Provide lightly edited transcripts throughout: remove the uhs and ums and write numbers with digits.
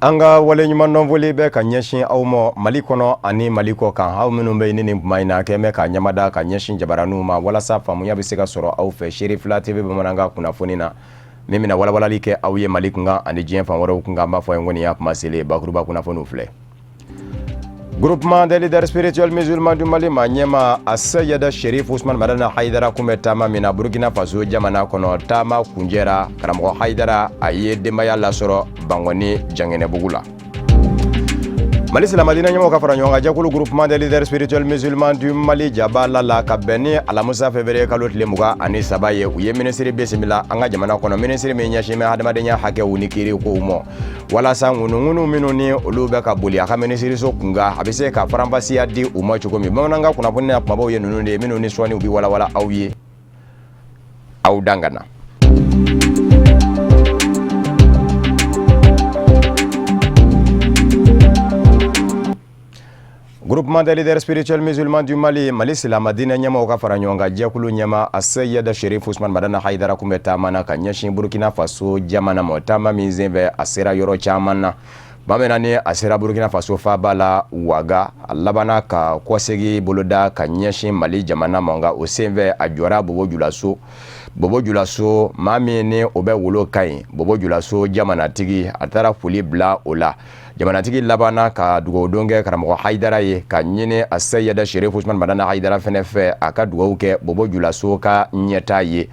An ka waleɲumandɔn foli bɛ ka ɲɛsin aw ma Mali kɔnɔ ani Mali kɔ kan, aw minnu bɛ yen ni nin tuma in na kɛn bɛ ka ɲɛmada ka ɲɛsin jabaraninw ma walasa faamuya bɛ se ka sɔrɔ aw fɛ Serifila TV bamanankan kunnafoni na min bɛna walawalali kɛ aw ye Mali kunkan ani diɲɛ fan wɛrɛw kunkan. An b'a fɔ a ye ko nin y'a kuma selen bakuruba kunnafoniw filɛ. Groupement des leaders spirituels musulmans du Mali maa ɲɛmaa Aseyida Sherif Usman Madani Hayidara kun bɛ taama min na Burkina Faso jamana kɔnɔ, taama kuncɛra. Karamɔgɔ Hayidara a ye denbaya lasɔrɔ Bankɔni Jangɛnɛbugu la. Mali silamɛdiinɛ ɲɛmɔgɔw ka fara ɲɔgɔn kan jɛkulu Groupement des leaders spirituels musulmans du Mali jabala la ka bɛn ni alamisa février kalo tile 23 ye, u ye minisiri bisimila an ka jamana kɔnɔ, minisiri min ɲɛsin bɛ hadamadenya hakɛw ni kiiri kow ma, walasa ŋunuŋunu minnu ni olu bɛ ka boli a ka minisiriso kunkan, a bɛ se ka faranfasiya di u ma cogo min. Bamanankan kunnafoni na kumabaw ye ninnu de ye minnu ni sɔɔni u bɛ walawala aw ye, aw dan ka na. Groupement des leaders spirituels musulmans du Mali, Mali silamɛ diinɛ ɲɛmaaw ka fara ɲɔgɔn kan jɛkulu ɲɛmaa Aseyida Sherif Usman Madani Hayidara kun bɛ taama na ka ɲɛsin Burkina Faso jamana ma. Taama min senfɛ, a sera yɔrɔ caman na. Tuma min na ni a sera Burkina Faso faaba la Waga, a labanna ka kɔsegin boloda ka ɲɛsin Mali jamana ma. Nka o senfɛ, a jɔra Bobo Julaso. Bobo Julaso, maa min ni o bɛ wolo ka ɲi, Bobo Julaso jamanatigi, a taara foli bila o la. Jamanatigi labanna ka dugawudon kɛ karamɔgɔ Hayidara ye, ka ɲini Aseyida Sherif Usman Madani Hayidara fɛnɛ fɛ, a ka dugawu kɛ Bobo Julaso ka ɲɛtaa ye.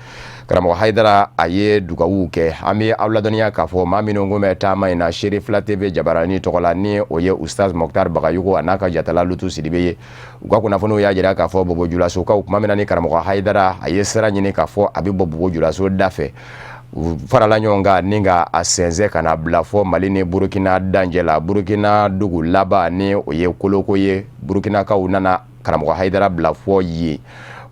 Karamɔgɔ Hayidara a ye dugawu kɛ. An bɛ aw ladɔnniya k'a fɔ maa minnu kun bɛ taama in na Serifila TV jabarani tɔgɔ la, ni o ye Ustaz Mɔkitar Bagayogo a n'a ka jatala Lutu Sidibe ye, u ka kunnafoniw y'a jira k'a fɔ Bobo Julasokaw, tuma min na ni karamɔgɔ Hayidara a ye sira ɲini k'a fɔ a bɛ bɔ Bobo Julaso da fɛ, u farala ɲɔgɔn kan ni ka a sɛnsɛn ka na bila fɔ Mali ni Burukina dancɛ la. Burukina dugu laban ni o ye Koloko ye, Burukinakaw nana karamɔgɔ Hayidara bila fɔ yen.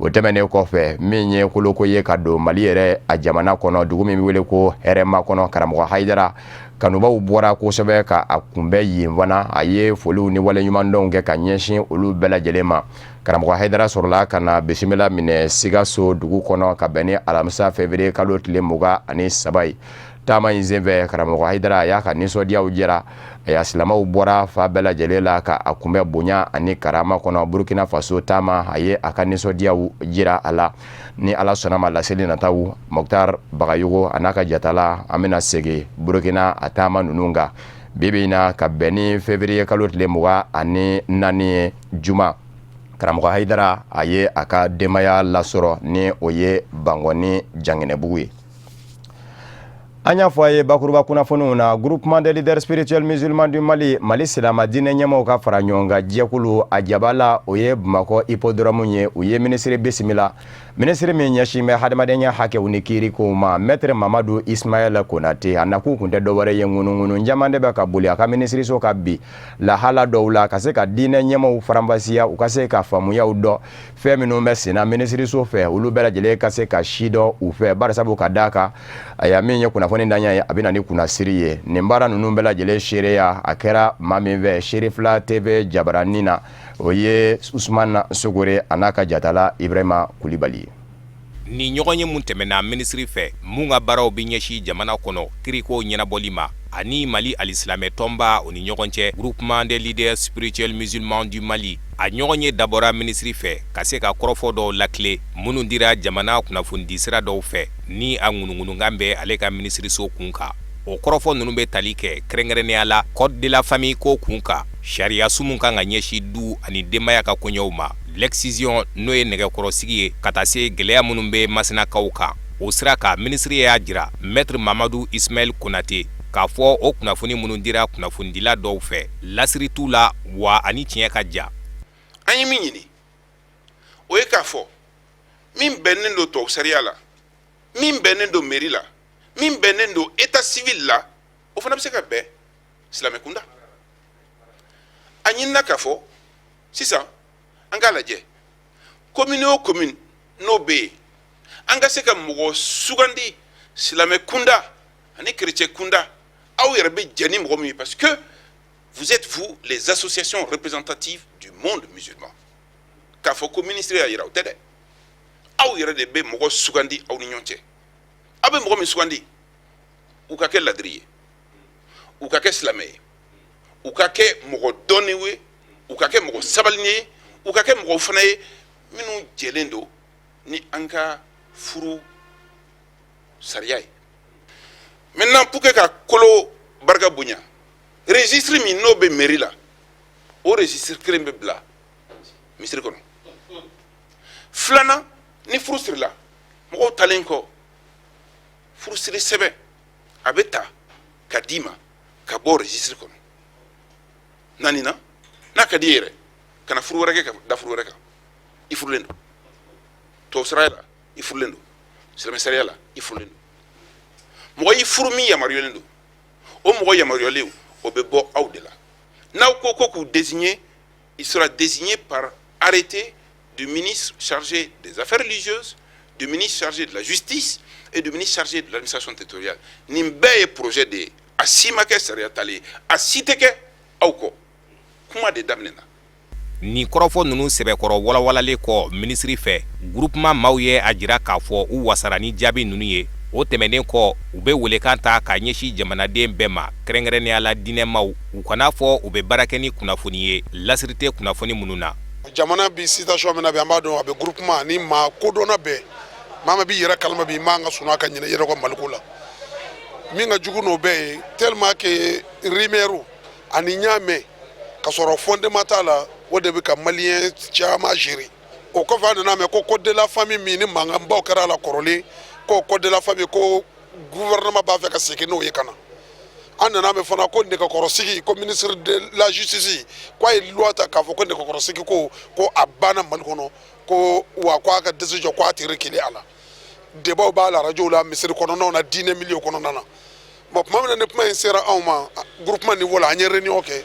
O tɛmɛnen kɔfɛ, min ye Koloko ye ka don Mali yɛrɛ a jamana kɔnɔ, dugu min bɛ wele ko Hɛrɛmakɔnɔ, karamɔgɔ Hayidara kanubaw bɔra kosɛbɛ ka a kunbɛn yen fana. A ye foliw ni waleɲumandɔnw kɛ ka ɲɛsin olu bɛɛ lajɛlen ma. Karamɔgɔ Hayidara sɔrɔla ka na bisimila minɛ Sikaso dugu kɔnɔ ka bɛn ni alamisa février kalo tile 23 ye. Taama in senfɛ, karamɔgɔ Hayidara a y'a ka nisɔndiyaw jira. A silamɛw bɔra fan bɛɛ lajɛlen la ka a kunbɛn bonya ani karama kɔnɔ. Burukina Faso taama, a ye a ka nisɔndiyaw jira a la. Ni Ala sɔnna ma, laseli nataw, Mɔkitar Bagayogo a n'a ka jatala, an bɛna segin Burukina a taama ninnu kan. Bi bi in na, ka bɛn ni février kalo tile 24 ye, juma, karamɔgɔ Hayidara a ye a ka denbaya lasɔrɔ ni o ye Bankɔni Jangɛnɛbugu ye. An y'a fɔ a ye bakuruba kunnafoniw na, Groupement des leaders spirituels musulmans du Mali, Mali silamɛ diinɛ ɲɛmaaw ka fara ɲɔgɔn kan jɛkulu, a jabala o ye Bamakɔ hippodrome ye. U ye minisiri bisimila, minisiri min ɲɛsin bɛ hadamadenya hakɛw ni kiirikow ma, maître Mamadu Ismaël Konate. A nakun kun tɛ dɔwɛrɛ ye, ŋunuŋunu caman de bɛ ka boli a ka minisiriso ka bi lahala dɔw la, ka se ka diinɛ ɲɛmaaw faranfasiya, u ka se ka faamuyaw dɔn fɛn minnu bɛ senna minisiriso fɛ, olu bɛɛ lajɛlen ka se ka si dɔn u fɛ. Barisabu ka d'a kan, aya, min ye kunnafoni danya ye, a bɛ na ni kunnasiri ye. Nin baara ninnu bɛɛ lajɛlen seereya a kɛra maa min fɛ Serifila TV jabaranin na, o ye Usumana Sogore a n'a ka jatala Ibrahima Kulibali ye. Ni ɲɔgɔnye mun tɛmɛna minisiri fɛ, mun ka baaraw bɛ ɲɛsin jamana kɔnɔ kiriko ɲɛnabɔli ma, ani Mali alisilamɛ tɔnba o ni ɲɔgɔn cɛ, Groupement des leaders spirituels musulmans du Mali, a ɲɔgɔnye dabɔra minisiri fɛ ka se ka kɔrɔfɔ dɔw latilen minnu dira jamana kunnafonidisira dɔw fɛ ni a ŋunuŋunukan bɛ ale ka minisiriso kun kan. O kɔrɔfɔ ninnu bɛ tali kɛ kɛrɛnkɛrɛnnenya la code de la famille ko kun kan, sariyasun mun kan ka ɲɛsin du ani denbaya ka koɲɛw ma, l'excision n'o ye nɛgɛkɔrɔsigi ye, ka taa se gɛlɛya minnu bɛ masinakaw kan. O sira kan, minisiri y'a jira, maître Mamadu Ismaël Konate, k'a fɔ o kunnafoni minnu dira kunnafonidila dɔw fɛ, lasiri t'u la wa ani tiɲɛ ka jan. An ye min ɲini, o ye k'a fɔ min bɛnnen don tubabu sariya la, min bɛnnen don mairie la, min bɛnnen don état civil la, o fana bɛ se ka bɛn silamɛ kunda. A ɲinina k'a fɔ sisan an k'a lajɛ, commune o commune n'o bɛ yen, an ka se ka mɔgɔ sugandi silamɛ kunda ani chrétien kunda, aw yɛrɛ bɛ jɛ ni mɔgɔ min ye, parce que vous êtes, vous, les associations représentatives du monde musulman. K'a fɔ ko ministre y'a yira, o tɛ dɛ. Aw yɛrɛ de bɛ mɔgɔ sugandi aw ni ɲɔgɔn cɛ. Aw bɛ mɔgɔ min sugandi, u ka kɛ ladiri ye, u ka kɛ silamɛ ye. U ka kɛ mɔgɔ dɔnnenw ye, u ka kɛ mɔgɔ sabalilen ye, u ka kɛ mɔgɔ fana ye minnu jɛlen don ni an ka furu sariya ye. Maintenant, pour que ka kolo barika bonya, registre min n'o bɛ mairie la, o registre kelen bɛ bila misiri kɔnɔ. Filanan, ni furu sirila, mɔgɔw talen kɔ, furusiri sɛbɛn a bɛ ta ka d'i ma ka bɔ registre kɔnɔ. Naaninan, n'a ka di i yɛrɛ ka na furu wɛrɛ kɛ ka da furu wɛrɛ kan, i furulen don tubabu sariya la, i furulen don silamɛ sariya la, i furulen don. Mɔgɔ y'i furu min yamaruyalen don, o mɔgɔ yamaruyalen, o bɛ bɔ aw de la. N'aw ko k'u désigner, il sera désigné par arrêté du ministre chargé des Affaires religieuses, du ministre chargé de la Justice et du ministre chargé de l'Administration territoriale. Nin bɛɛ ye projet de ye, a si ma kɛ sariya tali ye, a si tɛ kɛ aw kɔ, kuma de daminɛna. Nin kɔrɔfɔ ninnu sɛbɛkɔrɔ walawalalen kɔ minisiri fɛ, groupement maaw ye a jira k'a fɔ u wasara ni jaabi ninnu ye. O tɛmɛnen kɔ, u bɛ welekan ta ka ɲɛsin jamanaden bɛɛ ma, kɛrɛnkɛrɛnnenya la diinɛmaw, u kana fɔ u bɛ baara kɛ ni kunnafoni ye lasiri tɛ kunnafoni minnu na. Jamana bi situation min na bi, an b'a dɔn a bɛ groupement ni maa kodɔnna bɛɛ, maa min b'i yɛrɛ kalama bi, i man ka sunɔgɔ ka ɲinɛ i yɛrɛ kɔ Maliko la. Min ka jugu n'o bɛɛ ye, tellement que rumeur ani n y'a mɛn ka sɔrɔ fondement t'a la, o de bɛ ka Malien caman gérer. O kɔfɛ, an nana mɛn ko code de la famille min ni mankanbaw kɛra a la kɔrɔlen, ko code de la famille, ko gouvernement b'a fɛ ka segin n'o ye ka na. An nana mɛn fana ko nɛgɛkɔrɔsigi, ko ministre de la Justice ko a ye loi ta k'a fɔ ko nɛgɛkɔrɔsigi ko a banna Mali kɔnɔ, ko wa ko a ka décision ko a tɛ reculer a la. Débat b'a la radio la, misiri kɔnɔnaw na, diinɛ milieu kɔnɔna na. Bon, tuma min na ni kuma in sera anw ma groupement niveau la, an ye réunion kɛ.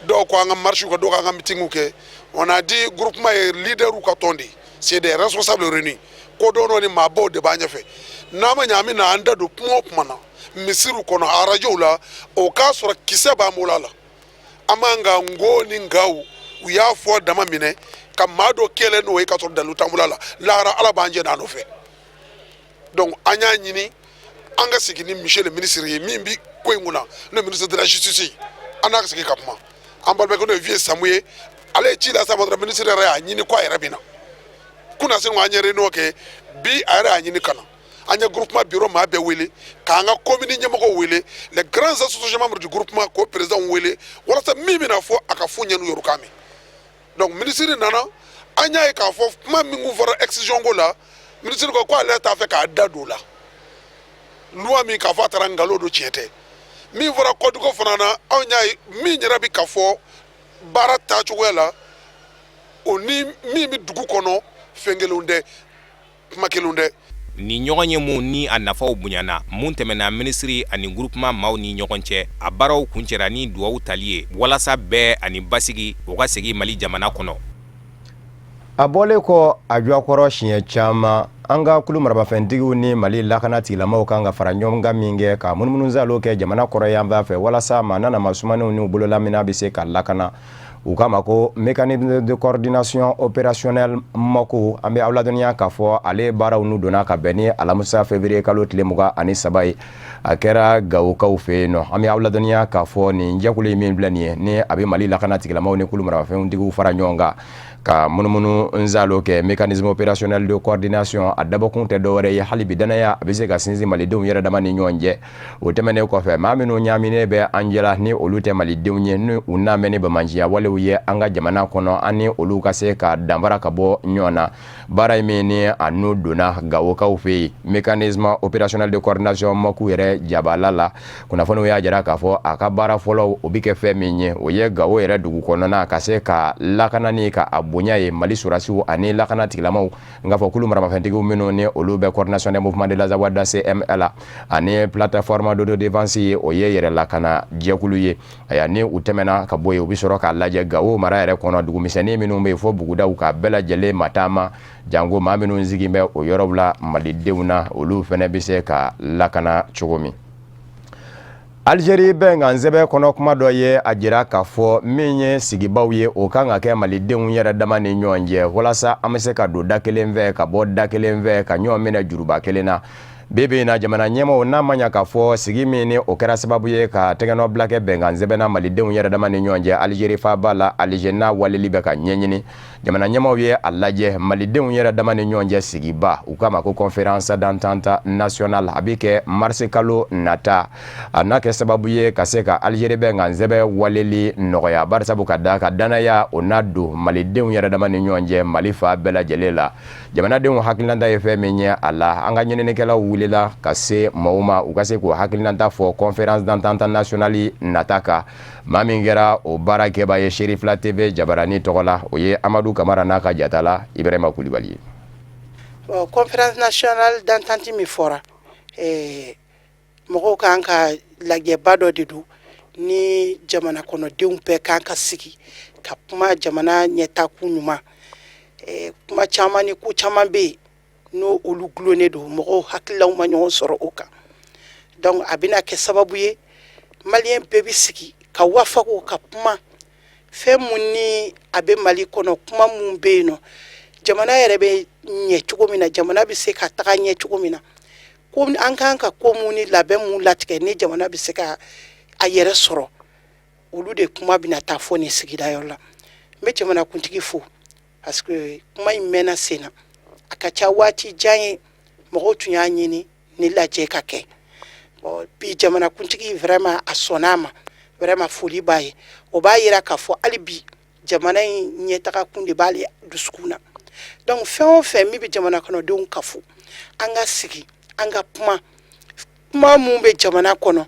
Dɔw ko an ka marche kɛ, dɔw ko an ka meeting kɛ. On a dit groupement ye leader ka tɔn de, c'est des responsables réunis, kodɔnnaw ni maabaw de b'an ɲɛfɛ. N'a ma ɲɛ, an bɛ na an da don kuma o kuma na misiriw kɔnɔ, arajow la, o k'a sɔrɔ kisɛ b'an bolo a la. An b'an ka nko ni nkaw u y'a fɔ dama minɛ ka maa dɔ kɛlɛ n'o ye ka sɔrɔ dalu t'an bolo a la. Lahara, Ala b'an jɛ n'a nɔfɛ. Donc an y'a ɲini an ka sigi ni monsieur le ministre ye min bi ko in kunna, n'o ye ministre de la Justice ye, an n'a ka sigi ka kuma. An balimakɛ, n'o ye vieux Samu ye, ale ye ci lase a ma dɔrɔn, ministre yɛrɛ y'a ɲini ko a yɛrɛ bɛ na. Kunasini an ye réunion kɛ bi, a yɛrɛ y'a ɲini ka na. An ye groupement bureau maa bɛɛ wele, k'an ka commune ɲɛmɔgɔw wele, les grands associations membres du groupement, k'o président wele, walasa min bɛna fɔ a ka f'u ɲɛ n'u yɛrɛ k'a mɛn. Donc ministre nana, an y'a ye k'a fɔ kuma min kun fɔra excision ko la, ministre ko ko ale t'a fɛ k'a da don o la. Loi min k'a fɔ a taara, nkalon don, tiɲɛ tɛ. Min fɔra code ko fana na, anw y'a ye min yɛrɛ bɛ ka fɔ baara taacogoya la, o ni min bɛ dugu kɔnɔ, fɛn kelenw tɛ, kuma kelenw tɛ. Nin ɲɔgɔn ye mun ni a nafaw bonyana mun tɛmɛna minisiri ani groupement maaw ni ɲɔgɔn cɛ, a baaraw kuncɛra ni duwawu tali ye walasa bɛɛ ani basigi o ka segin Mali jamana kɔnɔ. A bɔlen kɔ a jɔkɔrɔ siɲɛ caman, an ka kulu marabafɛntigiw ni Mali lakana tigilamaw kan ka fara ɲɔgɔn kan min kɛ ka munumunusalo kɛ jamana kɔrɔyanfan fɛ walasa maa nana ma sumanenw n'u bololaminɛ bɛ se ka lakana, u k'a ma ko mécanisme de coordination opérationnelle MOC. An bɛ aw ladɔnniya k'a fɔ ale baaraw n'u donna ka bɛn ni alamisa février kalo tile 23 ye, a kɛra Gawokaw fɛ yen nɔ. An bɛ aw ladɔnniya k'a fɔ nin jɛkulu in min filɛ nin ye, ni a bɛ Mali lakana tigilamaw ni kulu marabafɛntigiw fara ɲɔgɔn kan ka munumunu nzalo kɛ, mécanisme opérationnel de coordination, a dabɔkun tɛ dɔwɛrɛ ye hali bi danaya a bɛ se ka sinsin malidenw yɛrɛ dama ni ɲɔgɔn cɛ. O tɛmɛnen kɔfɛ, maa minnu ɲaaminen bɛ an jɛla ni olu tɛ malidenw ye, ni u na mɛn ni banbaanciya walew ye an ka jamana kɔnɔ, an ni olu ka se ka danfara ka bɔ ɲɔgɔn na. Baara in min ni a n'u donna Gawokaw fɛ yen, mécanisme opérationnel de coordination MOC yɛrɛ jabala la, kunnafoniw y'a jira k'a fɔ a ka baara fɔlɔ, o bɛ kɛ fɛn min ye, o ye Gawo yɛrɛ dugu kɔnɔna ka se ka lakanani ka a bonya ye, Mali sɔrɔdasiw ani lakana tigilamaw, n k'a fɔ kulu maramafɛntigiw minnu ni olu bɛ Coordination des mouvements de l'Azawad CML ani Plateforme d'autodéfense ye, o ye yɛrɛ lakana jɛkulu ye. Aya, ni u tɛmɛna ka bɔ yen, u bɛ sɔrɔ k'a lajɛ Gawo mara yɛrɛ kɔnɔ, dugumisɛnnin minnu bɛ yen fo bugudaw, ka bɛɛ lajɛlen mataama, janko maa minnu sigi bɛ o yɔrɔw la malidenw na, olu fana bɛ se ka lakana cogo min. Algérie bɛnkan sɛbɛn kɔnɔ kuma dɔ ye a jira k'a fɔ min ye sigibaw ye, o kan ka kɛ malidenw yɛrɛ dama ni ɲɔgɔn cɛ, walasa an bɛ se ka don da kelen fɛ ka bɔ da kelen fɛ, ka ɲɔgɔn minɛ juruba kelen na. Bi bi in na, jamana ɲɛmaaw n'a ma ɲa k'a fɔ sigi min ni o kɛra sababu ye ka tɛgɛnɔbila kɛ bɛnkan sɛbɛn na malidenw yɛrɛ dama ni ɲɔgɔn cɛ Alizeri faaba la Alize, n'a waleli bɛ ka ɲɛɲini, jamana ɲɛmaaw ye a lajɛ malidenw yɛrɛ dama ni ɲɔgɔn cɛ sigiba, u k'a ma ko conférence d'entente nationale, a bɛ kɛ marisi kalo nata. A n'a kɛ sababu ye ka se ka Alizeri bɛnkan sɛbɛn waleli nɔgɔya, barisabu ka da ka danaya o n'a don malidenw yɛrɛ dama ni ɲɔgɔn cɛ Mali fan bɛɛ lajɛlen la. Jamanadenw hakilinata ye fɛn min ye a la, an ka ɲininikɛlaw wulila ka se maaw ma, u ka se k'u hakilinata fɔ conférence d'entente nationale nata kan. Maa min kɛra o baarakɛba ye Serifila TV jabarani tɔgɔ la, o ye Amadu Kamara n'a ka jatala Ibrahima Kulibali ye. Conférence nationale d'entente min fɔra, mɔgɔw kan ka lajɛba dɔ de don ni jamana kɔnɔdenw bɛɛ kan ka sigi ka kuma jamana ɲɛtakun ɲuman. Kuma caman ni ko caman bɛ yen, n'o olu gulonnen don, mɔgɔw hakililaw ma ɲɔgɔn sɔrɔ o kan. Donc a bɛna kɛ sababu ye, maliyɛn bɛɛ bɛ sigi ka wafako ka kuma fɛn mun ni a bɛ Mali kɔnɔ, kuma mun bɛ yen nɔ, jamana yɛrɛ bɛ ɲɛ cogo min na, jamana bɛ se ka taga ɲɛ cogo min na, ko an kan ka ko mun ni labɛn mun latigɛ ni jamana bɛ se ka a yɛrɛ sɔrɔ. Olu de kuma bɛna taa fɔ nin sigida yɔrɔ la. N bɛ jamanakuntigi fo parce que kuma in mɛnna sen na, a ka ca waati jan ye, mɔgɔw tun y'a ɲini ni lajɛ ka kɛ. Bon, bi jamanakuntigi vraiment a sɔnna a ma, vraiment foli b'a ye. O b'a yira k'a fɔ hali bi jamana in ɲɛtaga kun de b'ale dusukun na. Donc fɛn o fɛn min bɛ jamana kɔnɔdenw kafo, an ka sigi, an ka kuma, kuma mun bɛ jamana kɔnɔ,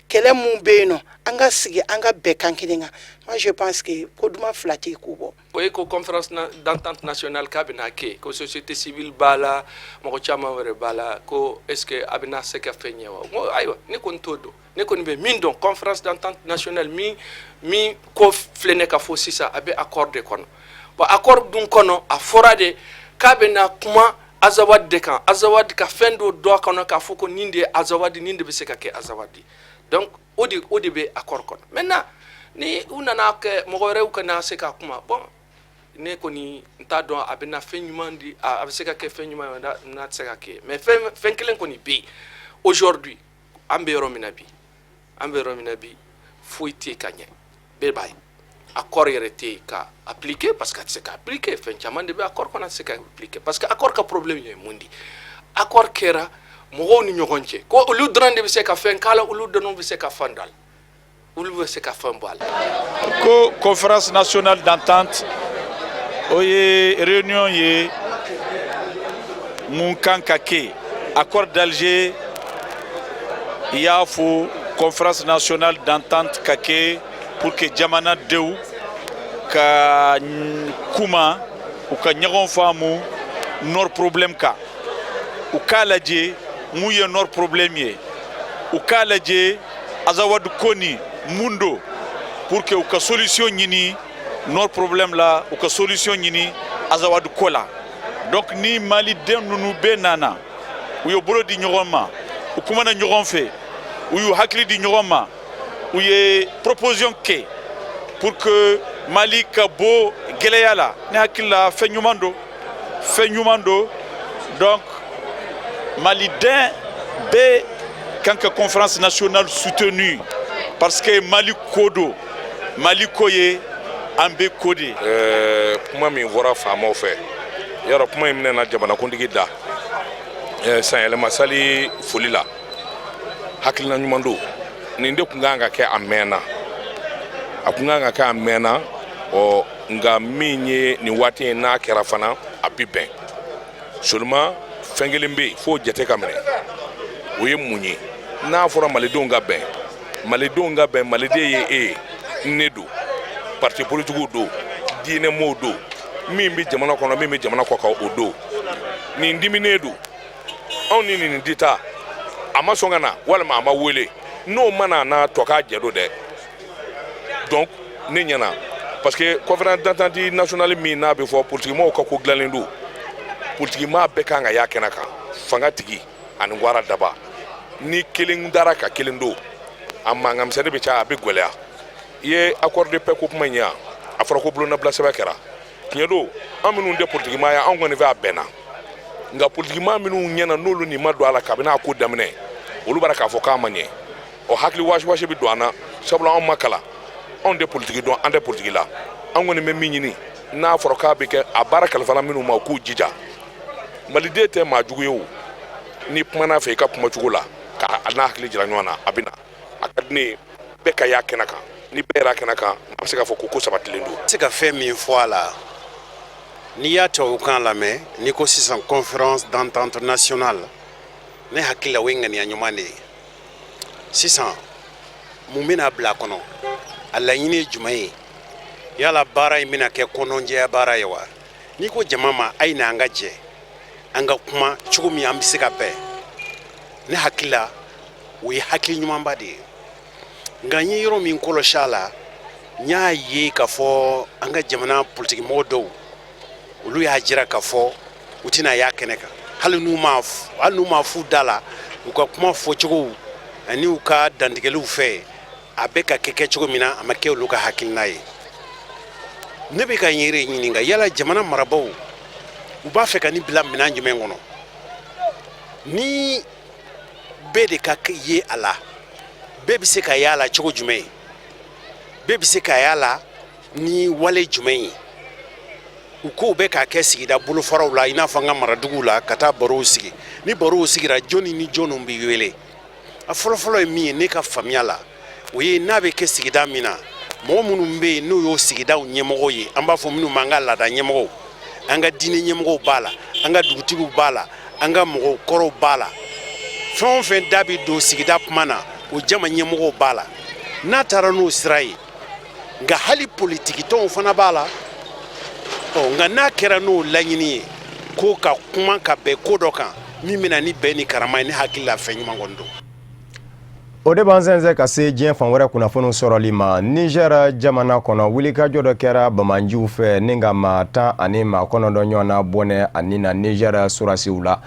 kɛlɛ mun bɛ yen nɔ, an ka sigi, an ka bɛn kan kelen kan. Moi, je pense que ko duman fila tɛ ko bɔ. O ye ko conférence d'entente nationale k'a bɛna kɛ, ko société civile b'a la, mɔgɔ caman wɛrɛ b'a la, ko est ce que a bɛna se ka fɛn ɲɛ wa? N ko ayiwa, ne kɔni t'o dɔn. Ne kɔni bɛ min dɔn, conférence d'entente nationale min ko filɛ ne ka fɔ sisan, a bɛ accord de kɔnɔ. Bon, accord dun kɔnɔ, a fɔra de k'a bɛna kuma Azawad de kan, Azawad ka fɛn dɔ dɔ a kɔnɔ k'a fɔ ko nin de ye Azawad, nin de bɛ se ka kɛ Azawad. Donc o de bɛ accord kɔnɔ. Maintenant, ni u nana kɛ mɔgɔ wɛrɛw kana se ka kuma, bon, ne kɔni n t'a dɔn a bɛna fɛn ɲuman di, a bɛ se ka kɛ fɛn ɲuman ye, n'a tɛ se ka kɛ. Mais fɛn kelen kɔni bɛ yen aujourd'hui, an bɛ yɔrɔ min na bi, an bɛ yɔrɔ min na bi, foyi tɛ ka ɲɛ, bɛɛ b'a ye. Accord yɛrɛ tɛ yen ka appliquer parce que a tɛ se ka appliquer. Fɛn caman de bɛ accord kɔnɔ, a tɛ se ka appliquer parce que accord ka problème ye mun di? Accord kɛra mɔgɔw ni ɲɔgɔn cɛ ko olu dɔrɔn de bɛ se ka fɛn k'a la, olu dɔrɔn bɛ se ka fɛn dɔ a la, olu bɛ se ka fɛn bɔ a la. Ko conférence nationale d'entente, o ye réunion ye mun kan ka kɛ accord d'Alger. I y'a fɔ conférence nationale d'entente ka kɛ pour que jamanadenw ka kuma, u ka ɲɔgɔn faamu nord problème kan, u k'a lajɛ mun ye nord problème ye, u k'a lajɛ Azawad ko ni mun don, pour que u ka solution ɲini nord problème la, u ka solution ɲini Azawad ko la. Donc ni maliden ninnu bɛɛ nana, u ye bolo di ɲɔgɔn ma, u kumana ɲɔgɔn fɛ, u y'u hakili di ɲɔgɔn ma, u ye proposition kɛ pour que Mali ka bɔ gɛlɛya la, ne hakili la fɛn ɲuman don, fɛn ɲuman don. Donc maliden bɛɛ kan ka conférence nationale soutenue parce que Mali ko don, Mali ko ye an bɛɛ ko de ye. Kuma min fɔra faamaw fɛ, yarɔ, kuma in minɛna jamanakuntigi da sanyɛlɛma sali foli la, hakilina ɲuman don. Nin de tun kan ka kɛ a mɛnna, a tun kan ka kɛ a mɛnna. Ɔ nka min ye nin waati in n'a kɛra fana, a bi bɛn. Seulement fɛn kelen bɛ yen f'o jate ka minɛ, o ye mun ye? N'a fɔra malidenw ka bɛn, malidenw ka bɛn, maliden ye e ye, ne don, parti politigiw don, diinɛmɔgɔw don, min bɛ jamana kɔnɔ, min bɛ jamana kɔ kan, o don. Nin diminen don anw ni nin di taa, a ma sɔn ka na walima a ma wele, n'o ma na n'a tɔ k'a jɛ don dɛ. Donc ne ɲɛna, parce que conférence d'entente nationale min n'a bɛ fɔ, politikimɔgɔw ka ko dilannen don, politikimaa bɛɛ kan ka y'a kɛnɛ kan, fanga tigi ani wara daba. Ni kelen dara ka kelen don, a mankan misɛnnin bɛ caya, a bɛ gɛlɛya. I ye accord de paix ko kuma in ye, a fɔra ko bolonabila sɛbɛn kɛra. Tiɲɛ don, an minnu tɛ politikimaa ye, an kɔni fɛ a bɛnna. Nka politikimaa minnu ɲɛna, n'olu nin ma don a la kabini a ko daminɛ, olu b'a k'a fɔ k'a ma ɲɛ. O hakili wasiwasi bɛ don an na, sabula anw ma kalan, anw tɛ politiki dɔn, an tɛ politiki la. An kɔni bɛ min ɲini, n'a fɔra k'a bɛ kɛ, a baara kalifala minnu ma, u k'u jija. Maliden tɛ maa jugu ye. O n'i kumana fɛ i ka kumacogo la, k'a n'a hakili jira ɲɔgɔn na, a bɛ na. A ka di ne ye bɛɛ ka y'a kɛnɛ kan. Ni bɛɛ yɛrɛ kɛnɛ kan, a bɛ se k'a fɔ ko ko sabatilen don. Se ka fɛn min fɔ a la, n'i y'a tubabukan lamɛn, n'i ko sisan Conférence d'entente nationale, ne hakili la, o ye ŋaniya ɲuman de ye. Sisan, mun bɛna bila a kɔnɔ? A laɲini ye jumɛn ye? Yala baara in bɛna kɛ kɔnɔnjɛya baara ye wa? N'i ko jama ma, a ye na, an ka jɛ, an ka kuma cogo min an bɛ se ka bɛn, ne hakili la, o ye hakili ɲumanba de ye. Nka n ye yɔrɔ min kɔlɔsi a la, n y'a ye k'a fɔ an ka jamana politikimɔgɔ dɔw, olu y'a jira k'a fɔ u tɛna y'a kɛnɛ kan, hali n'u ma f'u da la. U ka kuma fɔcogow ani u ka dantigɛliw fɛ, a bɛ ka kɛ kɛcogo min na, a ma kɛ olu ka hakilina ye. Ne bɛ ka n yɛrɛ ɲininka, yala jamana marabaaw, u b'a fɛ ka nin bila minɛn jumɛn kɔnɔ, ni bɛɛ de ka ye a la? Bɛɛ bɛ se ka y'a la cogo jumɛn ye? Bɛɛ bɛ se ka y'a la ni wale jumɛn ye? U kow bɛ k'a kɛ sigida bolofaraw la, i n'a fɔ an ka maraduguw la, ka taa barow sigi. Ni barow sigira, jɔnni ni jɔnniw bɛ wele? A fɔlɔfɔlɔ ye min ye, ne ka faamuya la, o ye n'a bɛ kɛ sigida min na, mɔgɔ minnu bɛ yen, n'o y'o sigidaw ɲɛmɔgɔw ye, an b'a fɔ minnu ma an ka laada ɲɛmɔgɔw, an ka diinɛ ɲɛmɔgɔw b'a la, an ka dugutigiw b'a la, an ka mɔgɔkɔrɔw b'a la, fɛn o fɛn da bɛ don sigida kuma na, o jama ɲɛmɔgɔw b'a la, n'a taara n'o sira ye. Nka hali politikitɔnw fana b'a la. Ɔ, nka n'a kɛra n'o laɲini ye ko ka kuma ka bɛn ko dɔ kan min bɛna ni bɛn ni karama ye, ne hakili la, fɛn ɲuman kɔni don. O de b'an sɛnsɛn ka se diɲɛ fan wɛrɛ kunnafoniw sɔrɔli ma. Niger jamana kɔnɔ, wulikajɔ dɔ kɛra bamanjiw fɛ ni ka maa 19 ɲɔgɔn na bɔnɛ ani na Niger surasiw la.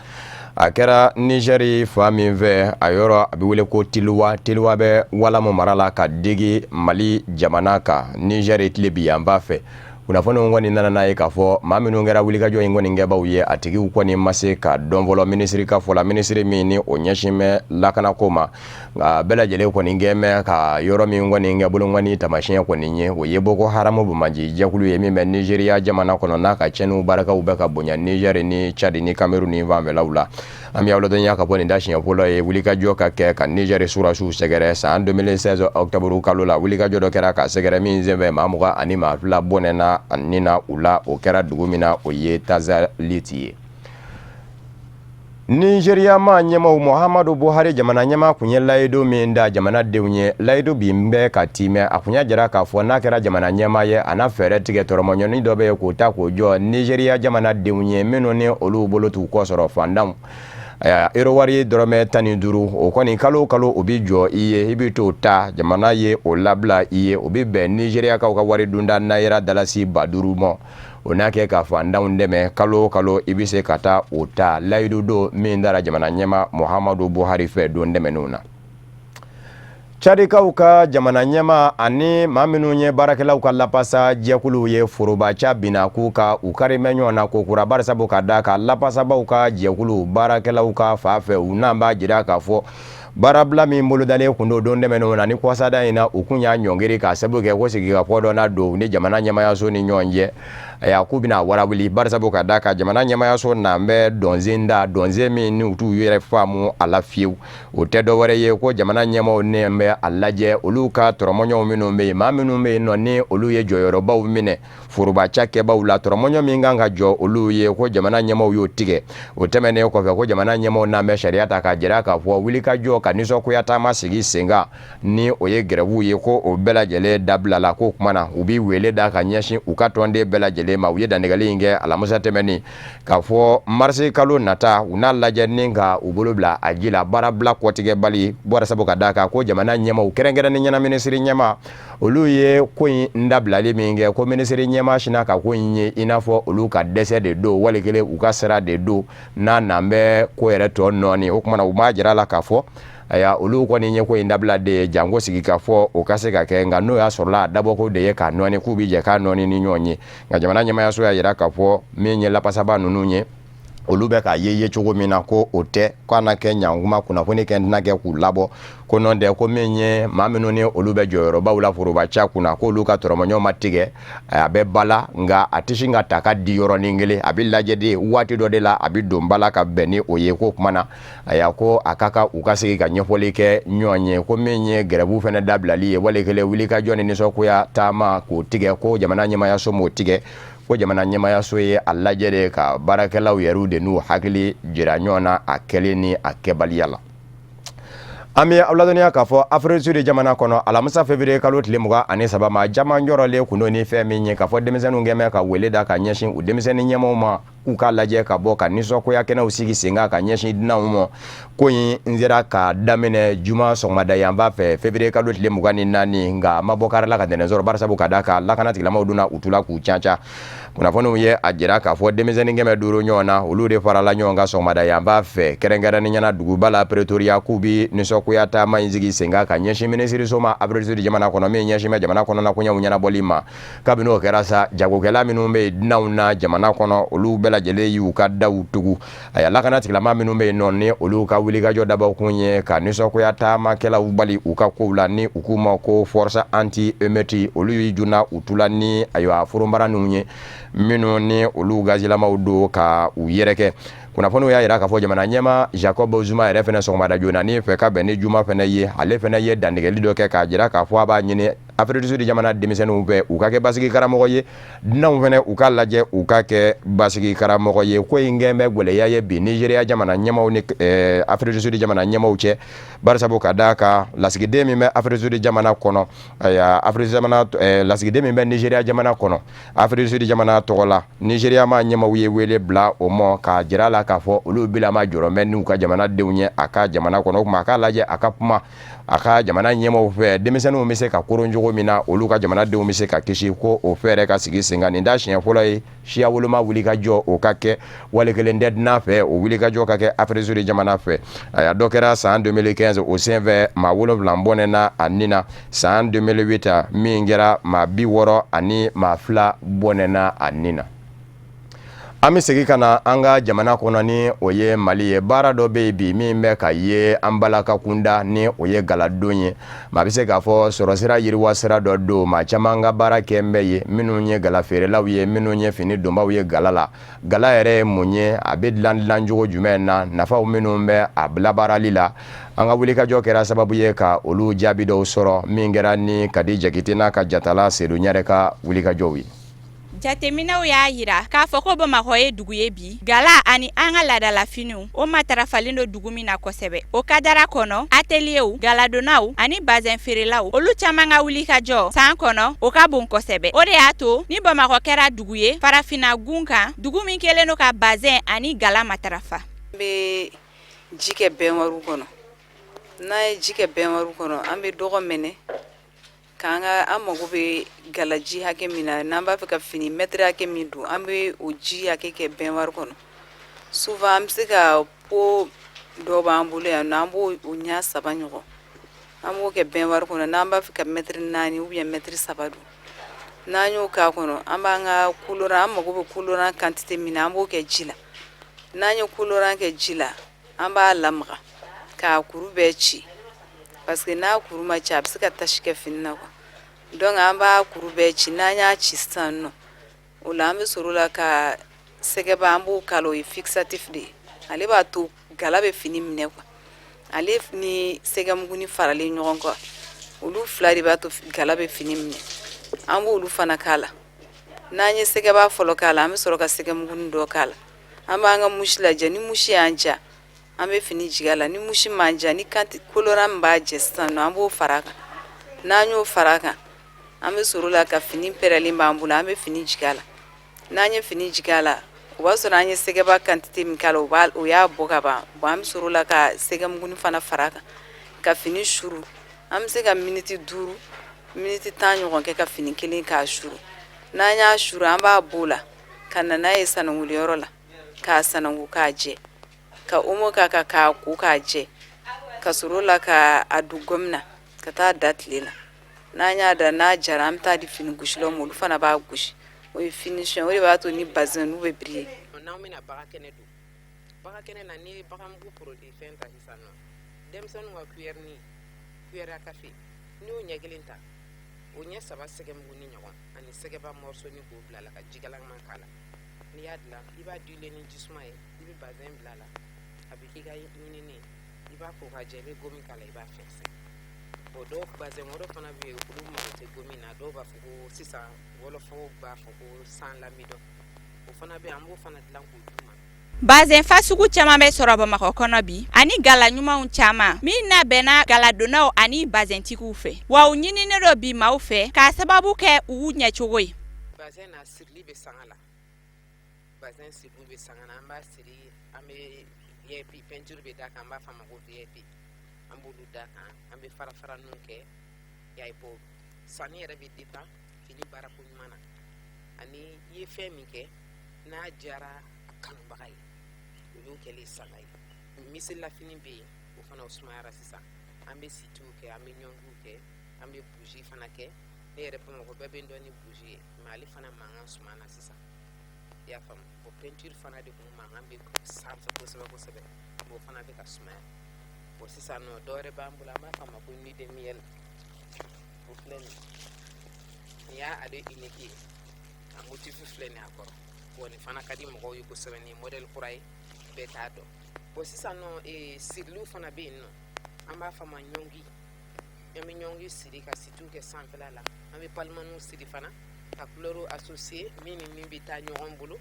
A kɛra Niger fan min fɛ, a yɔrɔ a bɛ wele ko Tiliwa. Tiliwa bɛ Walamu mara la ka digi Mali jamana kan, Niger tilebin yanfan fɛ. Kunnafoniw kɔni nana n'a ye k'a fɔ maa minnu kɛra wulikajɔ in kɔni kɛbaw ye, a tigiw kɔni ma se ka dɔn fɔlɔ, minisiri ka fɔ la, minisiri min ni o ɲɛsin bɛ lakanako ma. Nka bɛɛ lajɛlen kɔni kɛ bɛ ka yɔrɔ min kɔni kɛ bolonkɔni taamasiyɛn kɔni ye, o ye Boko Haram banbaanci jɛkulu ye min bɛ Nizeriya jamana kɔnɔ, n'a ka cɛnniw barikaw bɛ ka bonya Nizɛri ni Cadi ni Kamerun ni fanfɛlaw la. An bɛ aw ladɔnniya ka bɔ nin da siɲɛ fɔlɔ ye wulikajɔ ka kɛ ka Nizɛri surasiw sɛgɛrɛ. San 2016 octobre kalo la, wulikajɔ dɔ kɛra ka sɛgɛrɛ min senfɛ, maa 22 bɔnɛna ni na u la. O kɛra dugu min na, o ye Tazaliti ye. Nizeriya maa ɲɛmaw, Muhamadu Buhari, jamana ɲɛmaa kun ye layidu min da jamanadenw ye, layidu bin bɛ ka timɛ. A kun y'a jira k'a fɔ n'a kɛra jamana ɲɛmaa ye, a na fɛɛrɛ tigɛ tɔrɔmɔɲɔni dɔ bɛ yen k'o ta k'o jɔ Nizeriya jamanadenw ye minnu ni olu bolo t'u kɔ sɔrɔ, fantanw. Euro wari dɔrɔmɛ 15, o kɔni kalo o kalo o bɛ jɔ i ye, i bɛ t'o ta, jamana ye o labila i ye. O bɛ bɛn Nizeriyakaw ka wari dunda nayira dalasi 5000 ma. O n'a kɛ ka fantanw dɛmɛ, kalo o kalo i bɛ se ka taa o ta. Layidu don min dara jamana ɲɛmaa Muhamadu Buhari fɛ don tɛmɛnenw na. Cadikaw ka jamana ɲɛmaa ani maa minnu ye baarakɛlaw ka lapasa jɛkuluw ye, forobaca binna k'u ka u kari bɛ ɲɔgɔn na ko kura, barisabu ka da ka lapasabaw ka jɛkulu baarakɛlaw ka fa fɛ, u n'an b'a jira k'a fɔ baarabila min bolodalen kun don don tɛmɛnenw na ni kɔsada in na, u kun y'a ɲɔngiri k'a sabu kɛ ko sigikafɔ dɔ na don ni jamana ɲɛmayaso ni ɲɔgɔn cɛ. Ayiwa, k'u bɛna warawuli, barisabu ka da ka jamana ɲɛmayaso n'an bɛ dɔnsen da, dɔnsen min n'u t'u yɛrɛ faamu a la fiyewu. O tɛ dɔwɛrɛ ye ko jamana ɲɛmaaw ne bɛ a lajɛ olu ka tɔrɔmɔɲɔw minnu bɛ yen, maa minnu bɛ yen nɔ ni olu ye jɔyɔrɔbaw minɛ foroba cakɛbaw la, tɔrɔmɔɲɔ min kan ka jɔ olu ye, ko jamana ɲɛmaaw y'o tigɛ. O tɛmɛnen kɔfɛ, ko jamana ɲɛmaaw n'an bɛ sariya ta k'a jira k'a fɔ wulikajɔ ka nisɔngoya taama sigi sen kan, ni o ye gɛrɛbuw ye, ko o bɛɛ lajɛlen dabilala. Ko o tuma na, u bɛ wele da ka ɲɛsin u ka tɔnden bɛɛ lajɛlen ma. U ye dantigɛli in kɛ alamisa tɛmɛnen k'a fɔ marisi kalo nata, u n'a lajɛ ni ka u bolo bila a ji la, baarabila kɔtigɛbali, bɔra sabu ka d'a kan ko jamana ɲɛmaaw, kɛrɛnkɛrɛnnen ɲɛna minisiri ɲɛmaa, olu ye ko in dabilali min kɛ, ko minisiri ɲɛmaa sina ka ko in ye i n'a fɔ olu ka dɛsɛ de don, wali kelen u ka sira de don n'a n'an bɛ ko yɛrɛ tɔ nɔɔni. O tuma na, u b'a jira la k'a fɔ ayiwa, olu kɔni ye ko in dabila de ye janko sigi ka fɔ o ka se ka kɛ. Nka n'o y'a sɔrɔla a dabɔko de ye k'a nɔɔni, k'u bɛ jɛ k'a nɔɔni ni ɲɔgɔn ye. Nka jamana ɲɛmayaso y'a jira k'a fɔ min ye lapasaba ninnu ye. Olu bɛ k'a ye ye cogo min na, ko o tɛ, ko a na kɛ ɲankuma kunnafoni kɛ tɛna kɛ k'u labɔ, ko nɔ tɛ, ko min ye maa minnu ni olu bɛ jɔyɔrɔbaw la foroba ca kunna, k'olu ka tɔrɔmɔɲɔ ma tigɛ. A bɛ ba la, nka a tɛ sin ka ta ka di yɔrɔnin kelen, a bɛ lajɛ de waati dɔ de la, a bɛ don ba la ka bɛn ni o ye. Ko kuma na, a ko a ka kan u ka sigi ka ɲɛfɔli kɛ ɲɔgɔn ye. Ko min ye gɛrɛbu fana dabilali ye, wali kelen wulikajɔ ni nisɔngoya taama k'o tigɛ, ko jamana ɲɛmayaso m'o tigɛ, ko jamana ɲɛmayaso ye a lajɛ de ka baarakɛlaw yɛrɛw de n'u hakili jira ɲɔgɔn na a kɛlen ni a kɛbaliya la. An bɛ aw ladɔnniya k'a fɔ Afrique du Sud jamana kɔnɔ, alamisa février kalo tile 23, maa caman jɔrɔlen kun don ni fɛn min ye k'a fɔ denmisɛnninw kɛmɛ ka wele da ka ɲɛsin u denmisɛnnin ɲɛmaaw ma, k'u k'a lajɛ ka bɔ ka nisɔngoya kɛnɛw sigi sen kan ka ɲɛsin dunanw ma. Ko in n sera ka daminɛ juma sɔgɔmada yanfan fɛ, février kalo tile 24, nka a ma bɔ kari la ka ntɛnɛn sɔrɔ, barisabu ka d'a kan lakana tigilamaw donna u tu la k'u ca ca. Kunnafoniw ye a jira k'a fɔ denmisɛnnin 500 ɲɔgɔn na, olu de farala ɲɔgɔn kan sɔgɔmada yanfan fɛ, kɛrɛnkɛrɛnnenya na duguba la Pretoria, k'u bi nisɔngoya taama in sigi sen kan ka ɲɛsin minisiriso ma Afrique du Sud jamana kɔnɔ, min ɲɛsin bɛ jamana kɔnɔna koɲɛw ɲɛnabɔli ma. Kabini o kɛra sa, jagokɛla minnu bɛ yen dunanw na jamana kɔnɔ, olu bɛɛ lajɛlen y'u ka daw tugu. Aya, lakana tigilama minnu bɛ yen nɔ, ni olu ka wulikajɔ dabɔkun ye ka nisɔngoya taamakɛlaw bali u ka kow la, ni u k'u ma ko force anti émeute, olu y'i junna u tula ni ayiwa foronbara ninnu ye, minnu ni olu gazilamaw don ka u yɛrɛkɛ. Kunnafoniw y'a jira k'a fɔ jamana ɲɛmaa Jacob Zuma yɛrɛ fana sɔgɔmada joona ni fɛ, ka bɛn ni juma fana ye, ale fana ye dantigɛli dɔ kɛ k'a jira k'a fɔ a b'a ɲini Afrique du Sud jamana denmisɛnninw fɛ, u ka kɛ basigi karamɔgɔ ye, dunanw fana u ka lajɛ u ka kɛ basigi karamɔgɔ ye. Ko in kɛn bɛ gwɛlɛya ye bi Nigeria jamana ɲɛmaw ni Afrique du Sud jamana ɲɛmaw cɛ, barisabu ka d'a kan lasigiden min bɛ Afrique du Sud jamana kɔnɔ, ayiwa, Afrique jamana lasigiden min bɛ Nigeria jamana kɔnɔ Afrique du Sud jamana tɔgɔ la, Nigeria ma ɲɛmaw ye wele bila o ma k'a jira la k'a fɔ olu bilama jɔrɔ bɛ n'u ka jamanadenw ye a ka jamana kɔnɔ. O tuma a k'a lajɛ a ka kuma a ka jamana ɲɛmaw fɛ, denmisɛnninw bɛ se ka koron cogo min na, olu ka jamanadenw bɛ se ka kisi, ko o fɛɛrɛ ka sigi sen kan. Nin t'a siɲɛ fɔlɔ ye siya woloma wulikajɔ o ka kɛ, wali kelen tɛ dunan fɛ, o wulikajɔ ka kɛ Afrique du Sud jamana fɛ. A dɔ kɛra san 2015, o senfɛ maa 7 bɔnɛna a ni na. San 2008 min kɛra, maa 62 bɔnɛna a ni na. An bɛ segin ka na an ka jamana kɔnɔ, ni o ye Mali ye. Baara dɔ bɛ yen bi min bɛ ka ye an balaka kunda, ni o ye galadon ye. Maa bɛ se k'a fɔ sɔrɔsira yiriwa sira dɔ don. Maa caman ka baara kɛ bɛ ye, minnu ye gala feerelaw ye, minnu ye fini donbaw ye gala la. Gala yɛrɛ ye mun ye? A bɛ dilan dilancogo jumɛn na? Nafaw minnu bɛ a labaarali la, an ka wulikajɔ kɛra sababu ye ka olu jaabi dɔw sɔrɔ, min kɛra ni Kadi Jakite n'a ka jatala Sedu Ɲare ka wulikajɔw ye. Jateminɛw y'a jira k'a fɔ ko Bamakɔ ye dugu ye bi gala ani an ka laadalafiniw o matarafalen don dugu min na kosɛbɛ. O kadara kɔnɔ, atelierw, galadonnaw ani bazɛn feerelaw, olu caman ka wulikajɔ san kɔnɔ o ka bon kosɛbɛ. O de y'a to ni Bamakɔ kɛra dugu ye farafinna gun kan, dugu min kɛlen don ka bazɛn ani gala matarafa. An bɛ ji kɛ baignoire kɔnɔ. N'an ye ji kɛ baignoire kɔnɔ, an bɛ dɔgɔ mɛnɛ k'an ka an mago bɛ galaji hakɛ min na, n'an b'a fɛ ka fini mɛtiri hakɛ min don, an bɛ o ji hakɛ kɛ baignoire kɔnɔ. Souvent an bɛ se ka pot dɔ b'an bolo yan nɔ, an b'o o ɲɛ saba ɲɔgɔn, an b'o kɛ baignoire kɔnɔ. N'an b'a fɛ ka mɛtiri 4 ou bien mɛtiri 3 don, n'an y'o k'a kɔnɔ, an b'an ka colorant, an mago bɛ colorant quantité min na, an b'o kɛ ji la. N'an ye colorant kɛ ji la, an b'a lamaga k'a kuru bɛɛ ci, parce que n'a kuru ma ci, a bɛ se ka tache kɛ fini na quoi. Donc an b'a kuru bɛɛ ci. N'an y'a ci sisan nɔ, o la an bɛ sɔrɔ la ka sɛgɛba, an b'o k'a la. O ye fixatif de ye, ale b'a to gala bɛ fini minɛ quoi. Ale ni sɛgɛmuguni faralen ɲɔgɔn kan, olu fila de b'a to gala bɛ fini minɛ. An b'olu fana k'a la. N'an ye sɛgɛba fɔlɔ k'a la, an bɛ sɔrɔ ka sɛgɛmuguni dɔ k'a la. An b'an ka mousse lajɛ. Ni mousse y'an diya, an bɛ fini jigin a la. Ni mousse m'an diya, ni colorant min b'a jɛ sisan nɔ, an b'o fara a kan. N'an y'o fara a kan, an bɛ sɔrɔ la ka fini pɛrɛlen b'an bolo, an bɛ fini jigin a la. N'an ye fini jigin a la, o b'a sɔrɔ an ye sɛgɛba quantité min k'a la, o y'a bɔ ka ban. Bon, an bɛ sɔrɔ la ka sɛgɛmuguni fana fara a kan ka fini suru. An bɛ se ka miniti 5, miniti 10 ɲɔgɔn kɛ ka fini kelen k'a suru. N'an y'a suru, an b'a b'o la ka na n'a ye sananguliyɔrɔ la k'a sanangu k'a jɛ, ka omo k'a kan k'a ko k'a jɛ, ka sɔrɔ la ka a don gomme na ka taa da tile la. N'an y'a da, n'a jara, an bɛ taa di fini gosilaw ma, olu fana b'a gosi. O ye finition, o de b'a to ni bazɛn n'u bɛ briller. N'anw bɛna baga kɛnɛ don. Bagan kɛnɛ na, n'i ye baganmugu produit fɛn ta sisan nɔ, denmisɛnninw ka cuillère ni cuillère à café, n'i y'o ɲɛ kelen ta, o ɲɛ saba sɛgɛmugu ni ɲɔgɔn ani sɛgɛba morceau ni k'o bila la ka jikalaman k'a la, n'i y'a dilan, i b'a diluer ni jisuma ye, i bɛ bazɛn bila a la, a bɛ k'i ka ɲinini. I b'a ko ka jɛ, i bɛ gomi k'a la, i b'a fɛnsɛn. Bon, dɔw bazɛn wɛrɛ fana bɛ yen, olu mago tɛ gomi na. Dɔw b'a fɔ ko sisan wɔlɔfɔw b'a fɔ ko sans l'amidon, o fana bɛ yen, an b'o fana dilan k'o d'u ma. Bazɛn fasugu caman bɛ sɔrɔ Bamakɔ kɔnɔ bi ani gala ɲumanw caman min labɛnna galadonnaw ani bazɛntigiw fɛ, wa u ɲininen don bi maaw fɛ k'a sababu kɛ u ɲɛcogo ye. Bazɛn na, sirili bɛ sanga la, bazɛn siriw bɛ sanga na. An b'a siri, an bɛ VIP peinture bɛ d'a kan, an b'a f'a ma ko VIP, an b'olu d'a kan, an bɛ fara faraninw kɛ. Y'a ye, bon, sanni yɛrɛ bɛ dépend fini baarako ɲuman na ani i ye fɛn min kɛ n'a diyara a kanubaga ye, o y'o kɛlen sanga ye. Miselilafini bɛ yen, o fana o sumayara sisan. An bɛ sitiw kɛ, an bɛ ɲɔngiw kɛ, an bɛ bougie fana kɛ. Ne yɛrɛ, Bamakɔ bɛɛ bɛ n dɔn ni bougie ye, mais ale fana mankan sumana sisan, i y'a faamu. Bon, peinture fana de kun mankan bɛ sanfɛ kosɛbɛ kosɛbɛ, o fana bɛ ka sumaya. Bon, sisan nɔ, dɔ wɛrɛ b'an bolo, an b'a fɔ a ma ko nuit de miel. O filɛ nin ye, nin y'ale unique ye, a motif filɛ nin ye a kɔrɔ. Bon, nin fana ka di mɔgɔw ye kosɛbɛ, nin ye modèle kura ye, bɛɛ t'a dɔn. Bon, sisan nɔ, siriliw fana bɛ yen nɔ, an b'a fɔ a ma ɲɔngi. An bɛ ɲɔngi siri ka sitiw kɛ sanfɛla la, an bɛ palimaniw siri fana ka couleur associé min ni min bɛ taa ɲɔgɔn bolo.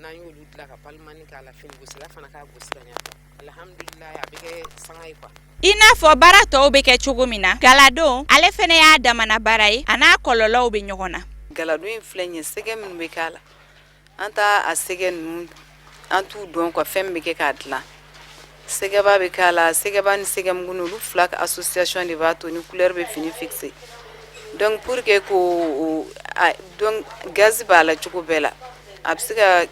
N'an y'olu dilan ka palimani k'a la, finigosila fana k'a gosi ka ɲɛ, alhamdulilayi, a bɛ kɛ sanga ye quoi. I n'a fɔ baara tɔw bɛ kɛ cogo min na, galadon ale fana y'a damana baara ye, a n'a kɔlɔlɔw bɛ ɲɔgɔn na. Galadon in filɛ nin ye, sɛgɛ minnu bɛ k'a la, an t'a a sɛgɛ ninnu, an t'u dɔn quoi. Fɛn min bɛ kɛ k'a dilan, sɛgɛba bɛ k'a la, sɛgɛba ni sɛgɛmugu, olu fila ka association de b'a to ni couleur bɛ fini fixer. Donc pour que ko donc gaz b'a la cogo bɛɛ la, a bɛ se ka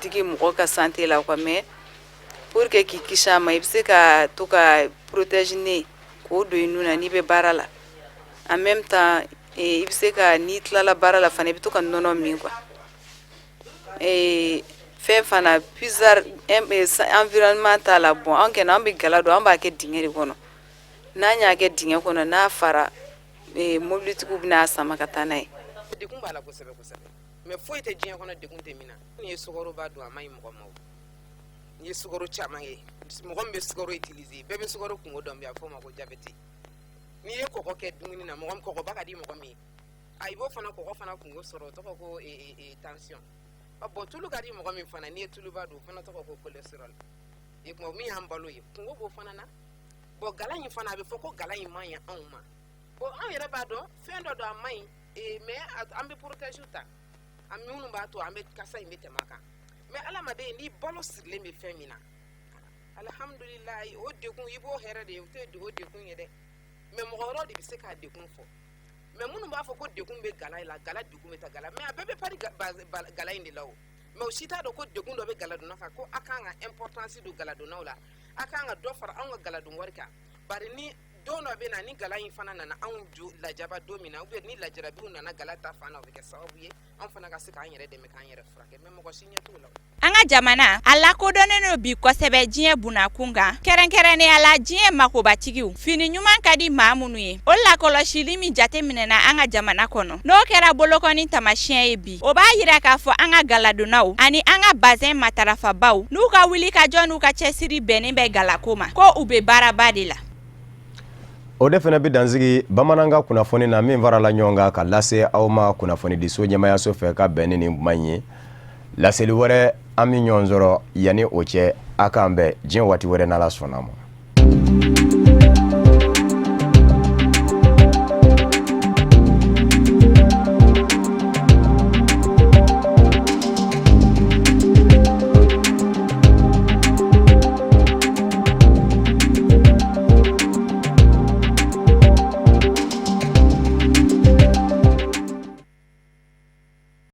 digi mɔgɔ ka santé la quoi. Mais pour que k'i kisi a ma, i bɛ se ka to ka protège nez k'o don i nun na n'i bɛ baara la. En même temps, i bɛ se ka, n'i tilala baara la fana, i bɛ to ka nɔnɔ min quoi. Fɛn fana puisard environnement t'a la. Bon, an kɛnɛ an bɛ gala don, an b'a kɛ dingɛ de kɔnɔ. N'an y'a kɛ dingɛ kɔnɔ, n'a fara, mobilitigiw bɛna sama ka taa n'a ye. Degun b'a la kosɛbɛ kosɛbɛ, mais foyi tɛ diɲɛ kɔnɔ degun tɛ min na. N'i ye sukaro ba don, a ma ɲi mɔgɔ ma. O n'i ye sukaro caman ye, mɔgɔ min bɛ sukaro utiliser, bɛɛ bɛ sukaro kungo dɔn bi, a bɛ f'o ma ko diabète. N'i ye kɔgɔ kɛ dumuni na, mɔgɔ kɔgɔba ka di mɔgɔ min ye, a i b'o fana kɔgɔ fana kungo sɔrɔ, o tɔgɔ ko tension. Bon, tulu ka di mɔgɔ min fana, n'i ye tuluba don, o fana tɔgɔ ko cholestérol. E kuma min y'an balo ye, kungo b'o fana na. Bon, gala in fana, a bɛ fɔ ko gala in man ɲi anw ma. Bon, anw yɛrɛ b'a dɔn fɛn dɔ don, a man ɲi, mais an bɛ protège ta, an minnu b'a to an bɛ kasa in bɛ tɛmɛ a kan. Mais adamaden, n'i balo sirilen bɛ fɛn min na, alihamudulilayi, o degun i b'o hɛrɛ de ye, o tɛ o degun ye dɛ. Mais mɔgɔ wɛrɛw de bɛ se k'a degun fɔ. Mais minnu b'a fɔ ko degun bɛ gala la, gala degun bɛ taa gala, mais a bɛɛ bɛ pari gala in de la o. Mais o si t'a dɔn ko degun dɔ bɛ galadonna kan, ko a kan ka importance don galadonnaw la, a kan ka dɔ fara anw ka galadon wari kan. Bari ni don dɔ bɛ na ni gala in fana nana anw lajaba don min na, ou bien ni lajarabiw nana gala ta fan na, o bɛ kɛ sababu ye an fana ka se k'an yɛrɛ dɛmɛ, k'an yɛrɛ furakɛ. Mais mɔgɔ si ɲɛ t'o la. An ka jamana a lakodɔnnen don bi kosɛbɛ diɲɛ bunakun kan, kɛrɛnkɛrɛnnenya la diɲɛ makobatigiw. Fini ɲuman ka di maa minnu ye, o lakɔlɔsili min jateminɛna an ka jamana kɔnɔ, n'o kɛra bolokɔni taamasiyɛn ye bi, o b'a yira k'a fɔ an ka galadonnaw ani an ka bazɛn matarafabaw n'u ka wulikajɔ n'u ka cɛsiri bɛnnen bɛ galako ma, ko u bɛ baaraba de la. O de fana bɛ dansigi bamanankan kunnafoni na min farala ɲɔgɔn kan ka lase aw ma kunnafonidiso ɲɛmayaso fɛ ka bɛn ni nin kuma in ye. Laseli wɛrɛ, an bɛ ɲɔgɔn sɔrɔ. Yanni o cɛ, a k'an bɛn diɲɛ waati wɛrɛ, n'Ala sɔnna ma.